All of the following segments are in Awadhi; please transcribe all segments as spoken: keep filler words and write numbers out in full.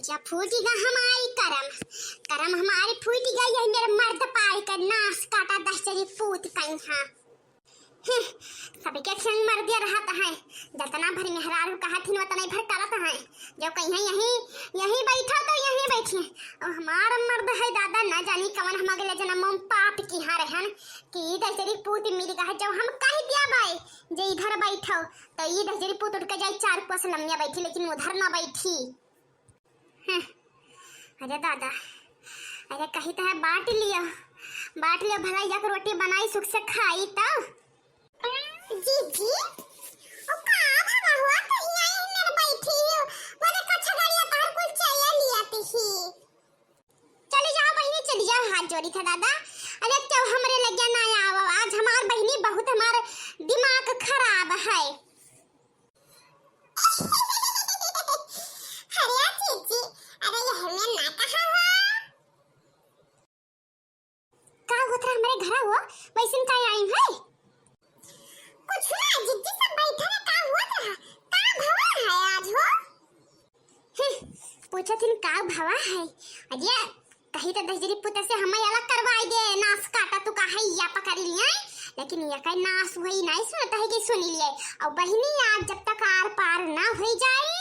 क्या फूटी गा हमारी करम, करम हमारी फूटी गई है, मेरे मर्द पाए का नास काटा दहिजरी पूत कहीं। हाँ, हम्म, सबके संग मर्दे रहत है, जतना भर मेहरारू कहत हिन, वतना भर करत है। जो कहीं यहीं, यहीं बैठा तो यहीं बैठे। और हमार मर्द है दादा, ना जानी कवन हम अगले जन्म में पाप किहाँ रहन कि दहिजरी पूत मिल गए। जब हम कह दिया भाई जे इधर बैठो, तो ई दहिजरी पूत उठ के जाई चार कोस लम्बिया बैठी, लेकिन उधर ना बैठी। हम्म, अरे दादा, अरे कही तो है बाँट लियो, बाँट लियो, भला एक रोटी बनाई सुख से खाई तो। जीजी, ओ का भवा हुआ तो हियाँ ही मेरे बैठी हो, बोले कछ गड़िया तोहर कुल चाहिए लिया तिही। चली जाओ बहिनी, चली जाओ, हाथ जोड़ी था दादा। अरे क्यों हमरे लगे ना आओ, आज हमार बहिनी बहुत हमार दिमाग खराब है। अरे जीजी, अरे ये हमें ना कहा हो। का होत रहा हमरे घरा हो, वैसन का आई है? कुछ ना जीजी, सब बैठे रहे, का होत रहा? का भवा है आज हो? हम्म, पूछत हिन का भवा है? अरे कही तो दहिजरी पुत्र से हमें अलग करवाई दे, नास काटा तू काहे या पकड़ी लिया, लेकिन ये कहीं नास हुई नहीं सुनता है कि सुनी लिए। और बहिनी आज जब तक आर पार ना हुई जाए,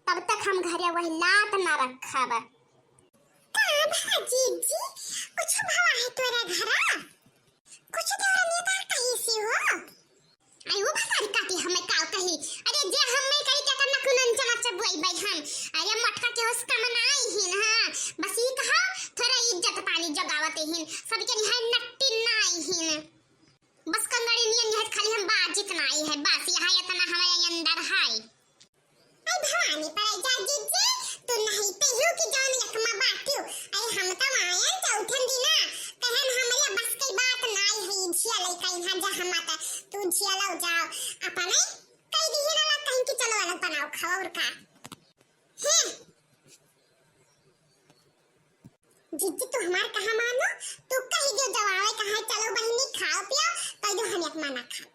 तब तक हम घरे वही लात ना रखब। का भा जीजी, कुछ भवा है तोरा घरा? कुछ देवरा ने तो कही सी हो। आई वो भतारी काटी हमें काव कही। अरे जे हम नहीं कही क्या करना कुनन चना चबुआई बाई हम। अरे मटका के होश कम ना आई हिन, हाँ। बस ई कहा थोड़ा इज्जत पानी जगावत हिन। सबके निहाय नट्टी ना आई हिन। बस कंगड़ी नियन निहाय खाली हम बाजित ना आई है। बस यहाँ इतना हमारे अंदर है। आई भवानी पर जा जीजी, तू नहीं पियू कि जौन यकमा बाटियो। आई हम तो आयन चौथन दिना, कहन हमरे बस की बात नाई है, झिया लइका यहाँ जा हम आता, तू झिया लो जाओ। अपने कई दिही ना ला कहीं कि चलो अलग बनाओ खाओ और का। हैं? जीजी तू हमार कहा मानो, तू कही दियो जवावे कहा चलो बहिनी खाओ पियो, कह दो हम यकमा ना खाओ।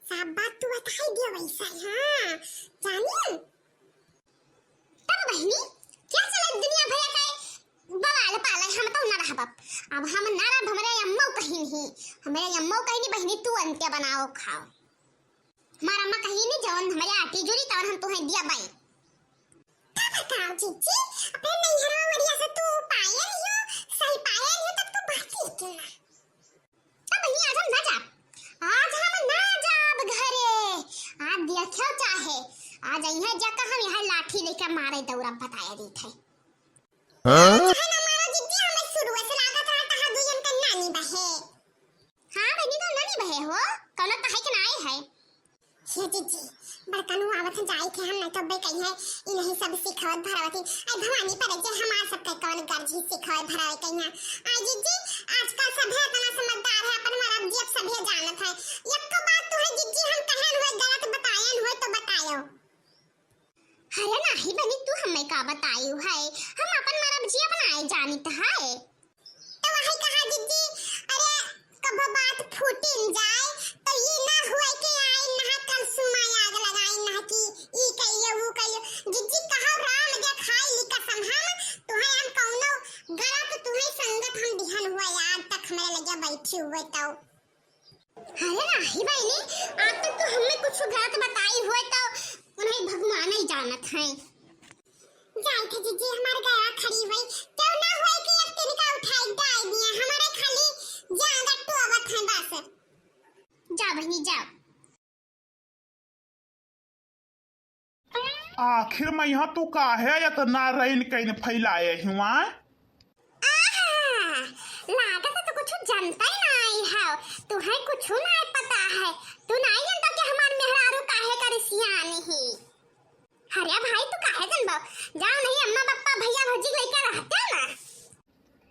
सब बात तू बताई दियो वैसा, हाँ, जानी? तब बहिनी, क्या चला दुनिया भैया का बवाल पाला, हम तो ना रहब। अब हम ना रहब, हमरे अम्मो कहीं नहीं, हमरे अम्मो कहीं नहीं, बहिनी तू अंत्य बनाओ खाओ। हमार अम्मा कहीं नहीं, जवन हमरे आटी जुड़ी तवन हम तुहें दिया बाई। का बताओ जीजी, अपने नैहरवा वरिया से तू पायल हो, सही पायल हो, तब तू बात ही क्यों ना? तब बहिनी, आज हम ना जाब, आज हम ना जाब घरे। आज देखो चाहे, आज अइहे जा का हम यहाँ लाठी लेके मारे दौरा बताया देत है। हाँ? चाहे ना मारो जीजी, हमें शुरू से लागत रहा तहा दुयन का नानी बहे। हाँ बहिनी, तो नानी बहे हो, कौनो कहे के ना आए है। हे जीजी, बड़कनू आवत हैं, जाई थे हम, नहीं तो अब्बे कही है, ई नहीं सब सिखावत भरावत ही। आई भवानी पर जे हमार सब के कौन गर्जी सिखावत भरावे कही है। आई जीजी, आजकल सभे इतना समझदार है, अपन मरब जी अब सभे जानत है। यक्को बात तू है जीजी, हम कहन हुए गलत बतायन हुए तो बतायो। अरे नाही बहिनी, तू हमें का बतायू है, हम अपन मरब जी अब नाई जानित है। तो वही कहा जीजी, अरे कबो बात फूटिन जाए, तो ये ना हुए कि आई नहा कल सुमाई आग लगाई ना कि ई कहियो, वो कहियो। जीजी कहा राम के खाई ली कसम हम, तुहे हम कौनो गलत तुहे संगत हम दिहन हुआ, आज तक हमारे लगे बैठी हुए तो। अरे नाही बहिनी, आज तक तो हमें कुछ गलत बताई हुए तो उन्हें भगवान ही जानत है। जाई थे जीजी, हमार गया खड़ी हुई, क्यों ना हुए कि एक तिनका उठाई डाल दिया, हमारे खाली जांगर टोवत है बस। जा बहिनी, जा। आखिर में यहाँ तू काहे इतना रैन कैन फैलाए हुआ? आहा, लागत है तू कुछ जानता ही नहीं है, तुहे कुछ नहीं पता है, तू नहीं जानता कि हमार मेहरारू काहे का रिसियानी ही। अरे भाई, तू काहे जनबो? जाओ नहीं, अम्मा, पापा, भैया, भौजी लइके रहते हो ना।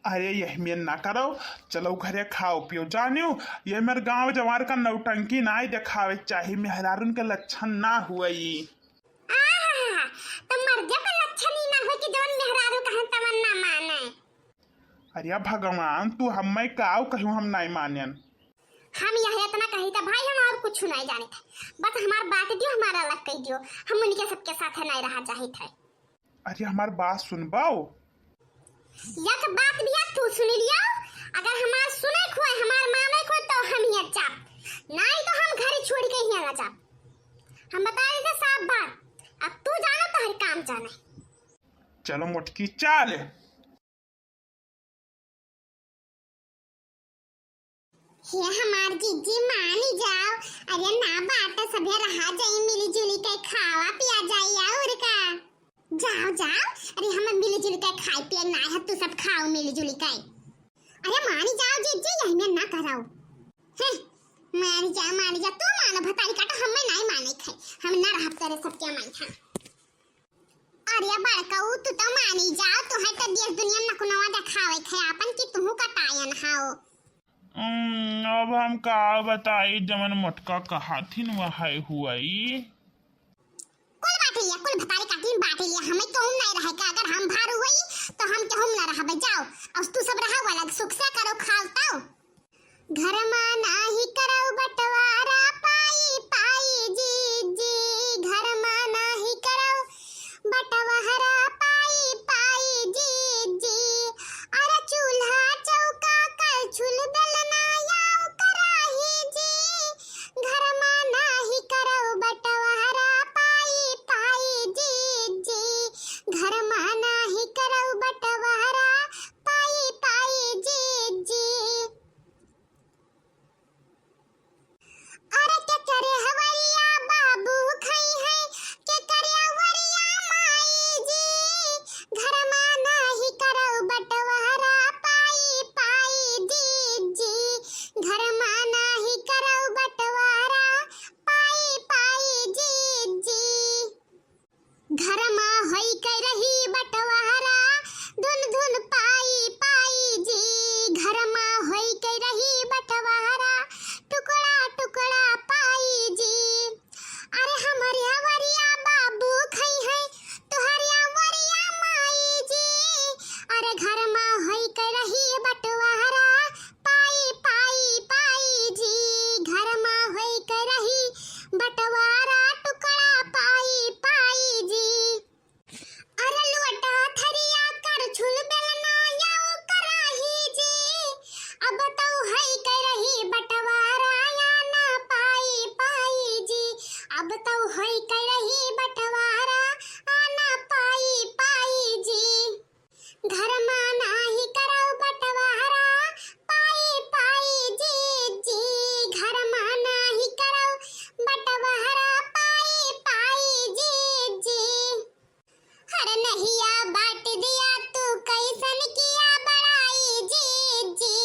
अरे, यह मेन ना करो, चलो घरे खाओ पियो। जानियो, ये मेरे गांव जवार का नौटंकी नाई देखावे चाही, मेहरारून के लक्षण ना हुई। आहा, तो मर्दे के लक्षण ही ना हुई कि जवन मेहरारू कहे तवन ना माने। अरे भगवान, तू हमें काव कहूँ हम नाई मानेन। हम यह इतना कही था भाई, हम और कुछ नहीं जाने थे, बस हमार बात दियो, हमारा अलग कह दियो, हम उनके सबके साथ नहीं रहा चाहित है। अरे हमार बात सुनबाओ। एक बात भी तू सुन लियो, अगर हमार सुने खोए, हमार माने खोए तो हम हियाँ जाब, नाहीं तो हम घर छोड़ के हियाँ ना जाब। हम बता देते साफ बात, अब तू जानो तो हर काम जाने। चलो मोटकी चाल। हे हमार जीजी मानी जाओ, अरे ना बात सभे रहा जाई, मिली जुली के खावा पिया जाई और का। जाओ जाओ, अरे हम मिली जुली के खाए पिए ना है, तू सब खाओ मिली जुली के। अरे मानी जाओ जीजी, यही में ना कराओ। हैं, मानी जा मानी जा, तू मानो भतारी काटो, हम नहीं माने खाए, हम ना रहब करे सबके माई। हाँ। अरे बड़कऊ, तू तो मानी जाओ, तू है तो देश दुनिया में नकुनवा देखावे खे आपन कि तुहू कटायन हाओ। हम्म, अब हम का बताई, जवन मोटका कहाथिन वह हुई। कुल बाटे लिया, कुल भतारी काटिन बाटे लिया, हमें कहूँ नहीं रहे के, अगर हम भारू हुई तो हम कहूँ ना रहबे। जाओ, अब तू सब रहा वाला सुख से करो, खाओ ताओ। घरमा नाही करौ बटवारा, पाई पाई जीजी। घरमा नाही करौ बटवारा, पाई पाई जीजी। अरे चूल्हा चौका कलछुल बेलना याव कराही जी। घरमा नाही करौ बटवारा, पाई पाई जीजी। घरमा नाही करौ बटवारा, पाई पाई जीजी। अरे के करे हवरिया बाबू खाई है, के करे हवरिया माई जी। घरमा नाही करौ बटवारा, पाई पाई जीजी। घरमा नाही करौ बटवारा, पाई पाई जीजी। घरमा होई के रही बटवारा, धुन धुन पाई पाई जी। घरमा होई के रही बटवारा, टुकड़ा टुकड़ा पाई जी। अरे हमरे हवरिया बाबू खाई है, तुहरे हवरिया माई जी। अरे घरमा होई के रही बटवारा, पाई पाई पाई जी। घरमा होई के रही बटवारा, टुकड़ा पाई पाई जी। अरे लोटा थरिया करछुल बेलना याव कराही जी। अब तौ है के रही बटवारा, आना पाई पाई जी। अब तौ है के रही बटवारा, आना पाई पाई जी। घरमा नाही करौ बटवारा, पाई पाई जीजी। घरमा नाही करौ बटवारा, पाई पाई जीजी। हर नहिया बाँट दिया तू, कैसन किया बड़ाई जीजी।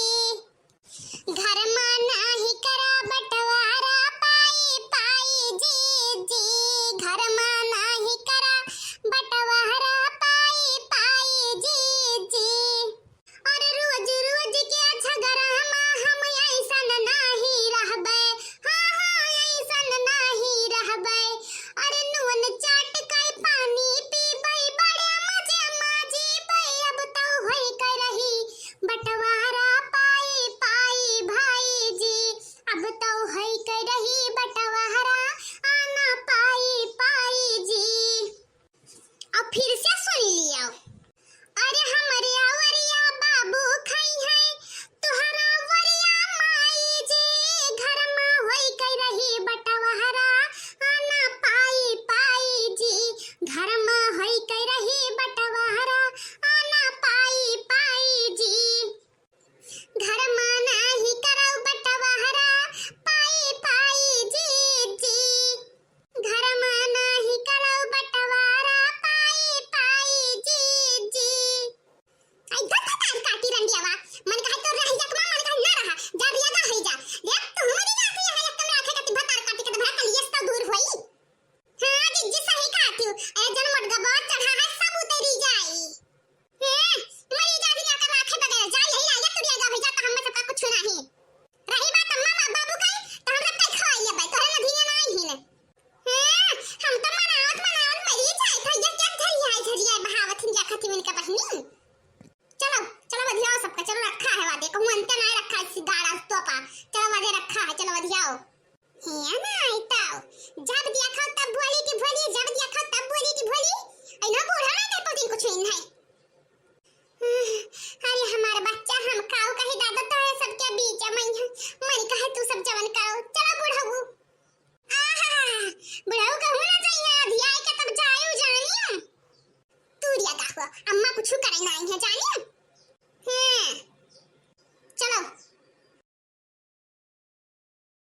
घरमा नाही करा बटवारा, पाई पाई जीजी। घरमा नाही करा बटवारा, पाई पाई जीजी। अरे रोज रोज के झगड़ामा हम ऐसन नाही रहबै, हाँ हाँ ऐसन नाही रहबै। अरे नून चाट के पानी पीबै, बड़े मजे मा जीबै। अब तौ होई के रही बटवारा, पाई पाई भाई जी। अब तौ होई के रही बटवारा, आना पाई पाई जी। अब फिर से सुन लियो। अरे हमरे अवरिया बाबू खाई है, तुहरा अवरिया माई जी। घरमा होई के रही बटवारा, आना पाई पाई जी। घरमा होई के रही बटवारा, आना पाई पाई जी। घरमा नाही करौ बटवारा, पाई पाई जीजी। घरमा नाही करौ बटवारा, पाई पाई जीजी। आई धत धतार काटी रंडियावा, मन कहे तो रह जा कमा, मन कहे ना रहा, जा बिया गा है जा। देख तू हमरी जात है, एक तम राखे कति भतार काटी के भरा कलियस तो दूर होई। हाँ, जीजी सही कहती हूँ। ए जन मोटका बहुत चढ़ा है, सब उतरी जाई। हैं, मरी जा भी जाकर राखे बगैर जा, यही लायक तुरिया जा भैया, तो हमें सबका कुछ नहीं। रही बात अम्मा बा-, बाबू का, तो हम सब कई खवाई लेबै, तोहरे नदिया ना आई हिन। हैं, हम तो मनावत मनावत मरी जाए था, ये क्या धरी है, झरिया बहावत हिन जा खाती मिनका बहिनी। चलो, चलो बधियाओ सबका, चलो रखा है वादे, कहूँ अंत ना रखा है, इस गाड़ा तोपा। चलो वादे रखा है, चलो बधियाओ। हे ना आई तो, जब देखो तब बोली कि भोली, जब देखो तब बोली कि भोली। ऐनो बूढ़ा ना दे तीन कुछ नहीं।